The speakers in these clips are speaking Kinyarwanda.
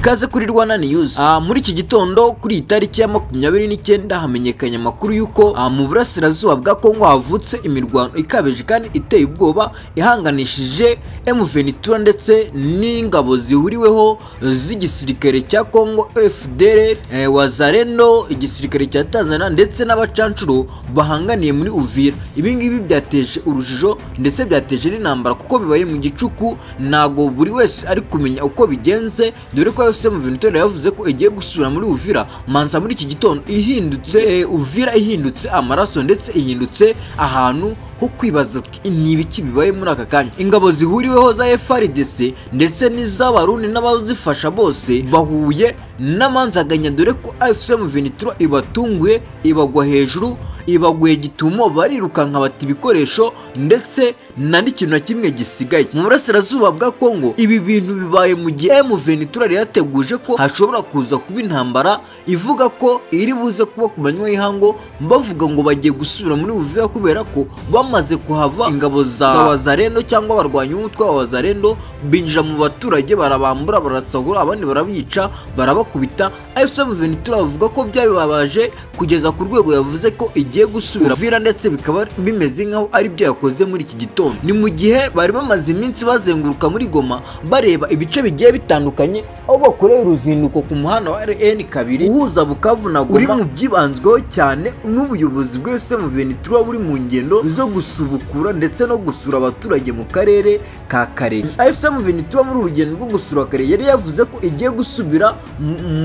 Ikaze kuri Rwanda News. Muri iki gitondo, kuri iyi tariki ya 29, hamenyekanye amakuru y'uko mu burasirazuba bwa Kongo havutse imirwano ikabije kandi iteye ubwoba ihanganishije M23 ndetse n'ingabo zihuriweho z'igisirikare cya Kongo, FDLR, Wazalendo, igisirikare cya Tanzania ndetse n'abacancuro bahanganiye muri Uvira. Ibi ngibi byateje urujijo ndetse byateje n'intambara kuko bibaye mu gicuku, ntago buri wese ari kumenya uko bigenze, dore ko AFC M23 yavuze ko igiye gusubira muri Uvira. Manza muri iki gitondo ihindutse Uvira ihindutse amaraso ndetse ihindutse ahantu ho kwibaza ni ibiki bibaye muri aka kanya. Ingabo zihuriweho za FARDC ndetse n'iz'Abarundi n'abazifasha bose bahuye n'amanzaganya, dore ko AFC M23 ibatunguye, ibagwa hejuru, ibaguye gitumo, barirukanka bata ibikoresho ndetse nta n'ikintu na kimwe gisigaye mu burasirazuba bwa Kongo. Ibi bintu bibaye mu gihe M23 yari yateguje ko hashobora kuza kuba intambara, ivuga ko iri buze kuba ku manywa y'ihangu, bavuga ngo bagiye gusubira muri Uvira kubera ko bamaze kuhava ingabo za Wazalendo cyangwa abarwanyi b'umutwe wa Wazalendo binjira mu baturage, barabambura, barasahura, abandi barabica, barabakubita. AFC M23 bavuga ko byabibabaje kugeza ku rwego yavuze ko igiye gusubira Uvira, ndetse bikaba bimeze nkaho ari byo yakoze muri iki gitondo. Ni mu gihe bari bamaze iminsi bazenguruka muri Goma, bareba ibice bigiye bitandukanye, aho bakoreye uruzinduko ku muhanda wa RN 2 uhuza Bukavu na Goma, uri mu byibanzweho cyane n'ubuyobozi bwa M23 buri mu ngendo zo gusubukura ndetse no gusura abaturage mu karere ka Kalehe. AFC M23 muri uru rugendo rwo gusura Kalehe yari yavuze ko igiye gusubira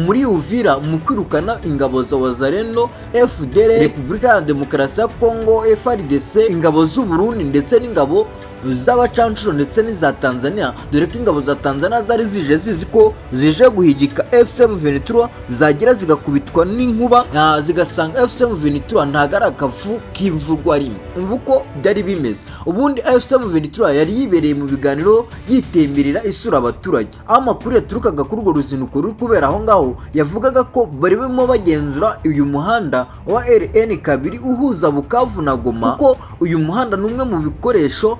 muri Uvira mu kwirukana ingabo za Wazalendo, FDLR, Repubulika ya Demokarasi ya Kongo, FARDC, ingabo z'u Burundi ndetse n'ingabo z'abacancuro ndetse n'iza Tanzania, dore ko ingabo za Tanzania zari zije zizi ko zije guhigika AFC M23, zagira zigakubitwa n'inkuba, zigasanga AFC M23 ntago ari akafu k'imvurwa rimwe. Umva uko byari bimeze. Ubundi AFC M23 yari yibereye mu biganiro, yitemberera, isura abaturage, aho amakuru yaturukaga kuri urwo ruzinduko ruri kubera aho ngaho yavugaga ko bari barimo bagenzura uyu muhanda wa RN 2 uhuza Bukavu na Goma, kuko uyu muhanda ni umwe mu bikoresho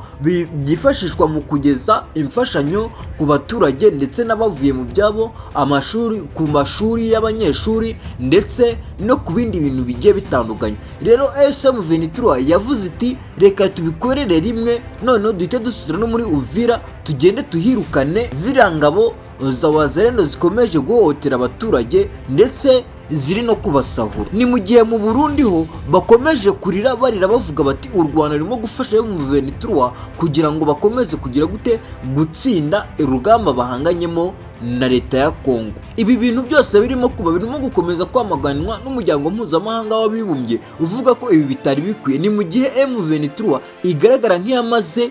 byifashishwa mu kugeza imfashanyo ku baturage ndetse n'abavuye mu byabo, amashuri, ku mashuri y'abanyeshuri ndetse no ku bindi bintu bigiye bitandukanye. Rero AFC M23 yavuze iti: "Reka tubikorere rimwe, noneho duhite dusubira no muri Uvira, tugende tuhirukane ziriya ngabo za Wazalendo zikomeje guhohotera abaturage ndetse ziri no kubasahura." Ni mu gihe mu Burundi ho bakomeje kurira, barira, bavuga bati u Rwanda rurimo gufasha M23 kugira ngo bakomeze kugira gute? Gutsinda urugamba bahanganyemo na leta ya Kongo. Ibi bintu byose birimo kuba birimo gukomeza kwamaganwa n'Umuryango Mpuzamahanga w'Abibumbye, uvuga ko ibi bitari bikwiye. Ni mu gihe M23 igaragara nk'iyamaze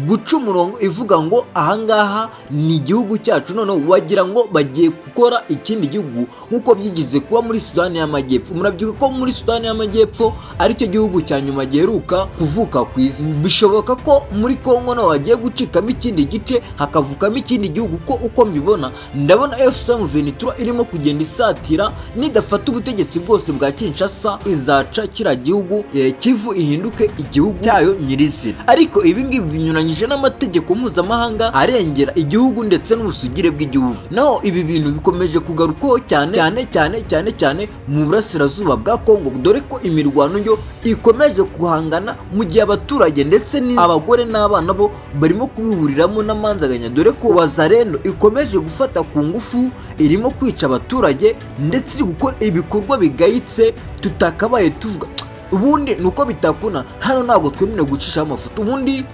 guca umurongo, ivuga ngo ahangaha ni igihugu cyacu, noneho wagira ngo bagiye gukora ikindi gihugu nk'uko byigize kuba muri Sudani y'Amajyepfo. Murabyibuka ko muri Sudani y'Amajyepfo aricyo gihugu cya nyuma giheruka kuvuka ku isi. Bishoboka ko muri Kongo naho hagiye gucikamo ikindi gice, hakavukamo ikindi gihugu, ko uko mbibona, ndabona AFC M23 irimo kugenda isatira. Nidafata ubutegetsi bwose bwa Kinshasa, izaca kiriya gihugu Kivu ihinduke igihugu cyayo nyirizina. Ariko ibi ngibi binyuranyije n'amategeko mpuzamahanga arengera igihugu ndetse n'ubusugire bw'igihugu. Naho ibi bintu bikomeje kugarukwaho cyane cyane cyane cyane cyane mu burasirazuba bwa Kongo, dore ko imirwano yo ikomeje guhangana, mu gihe abaturage ndetse n'abagore n'abana bo barimo kubihuriramo n'amanzaganya, dore ko Wazalendo ikomeje gufata ku ngufu, irimo kwica abaturage ndetse iri gukora ibikorwa bigayitse tutakabaye tuvuga. Ubundi ni uko bitakuna hano, ntabwo twemerewe gucishaho amafoto. Ubundi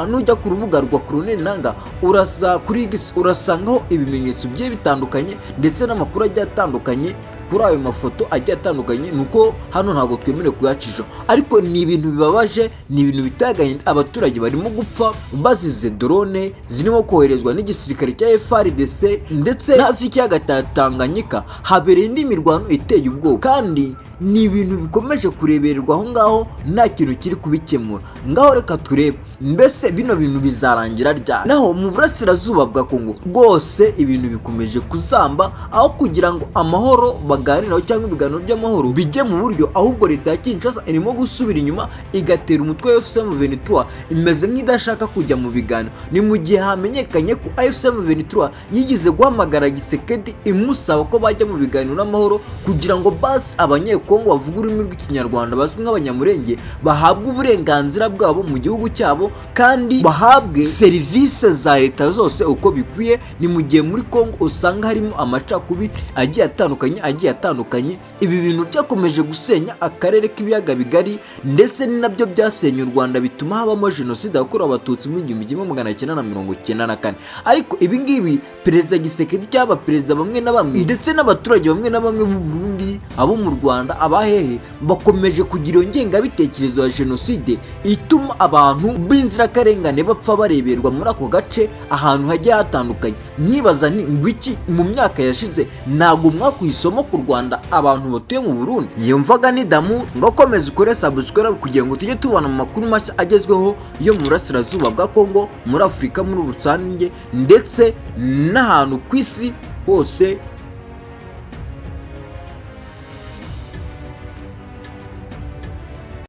nujya ku rubuga rwa Colonel Nanga, urasa kuri X, urasangaho ibimenyetso bigiye bitandukanye ndetse n'amakuru agiye atandukanye kuri ayo mafoto agiye atandukanye. Ni uko hano ntabwo twemerewe kuyacisha, ariko ni ibintu bibabaje, ni ibintu bitaganye. Abaturage barimo gupfa bazize drone zirimo koherezwa n'igisirikare cya FARDC, ndetse hafi y'ikiyaga cya Tanganyika habereye indi mirwano iteye ubwoba kandi. Ni ibintu bikomeje kurebererwa aho ngaho, nta kintu kiri kubikemura. Ngaho reka turebe, mbese bino bintu bizarangira ryari? Naho mu burasirazuba bwa Kongo rwose ibintu bikomeje kuzamba. Aho kugira ngo amahoro baganiraho cyangwa ibiganiro by'amahoro bijye mu buryo, ahubwo leta ya Kinshasa irimo gusubira inyuma, igatera umutwe wa AFC M23, imeze nk'idashaka kujya mu biganiro. Ni mu gihe hamenyekanye ko AFC M23 yigize guhamagara Tshisekedi, imusaba ko bajya mu biganiro n'amahoro, kugira ngo basi Abanyekongo bavuga ururimi rw'Ikinyarwanda bazwi nk'Abanyamurenge bahabwe uburenganzira bwabo mu gihugu cyabo, kandi bahabwe serivisi za leta zose uko bikwiye. Ni mu gihe muri Kongo usanga harimo amacakubiri agiye atandukanye. Ibi bintu byakomeje gusenya akarere k'Ibiyaga Bigari, ndetse ni nabyo byasenye u Rwanda, bituma habamo jenoside yakorewe Abatutsi mu 1994. Ariko ibi ngibi, Perezida Tshisekedi cyangwa perezida bamwe na bamwe, ndetse n'abaturage bamwe na bamwe b'u Burundi, abo mu Rwanda, abahehe, bakomeje kugira iyo ngengabitekerezo ya jenoside ituma abantu b'inzirakarengane bapfa bareberwa muri ako gace, ahantu hagiye hatandukanye. Nkibaza nti: ngo iki mu myaka yashize ntabwo mwakuye isomo ku Rwanda, abantu batuye mu Burundi? Yumvaga ni damu ngo komeza ukore subscribe kugira ngo tujye tubona mu makuru mashya agezweho yo mu burasirazuba bwa Kongo, muri Afurika muri rusange, ndetse n'ahantu ku isi hose.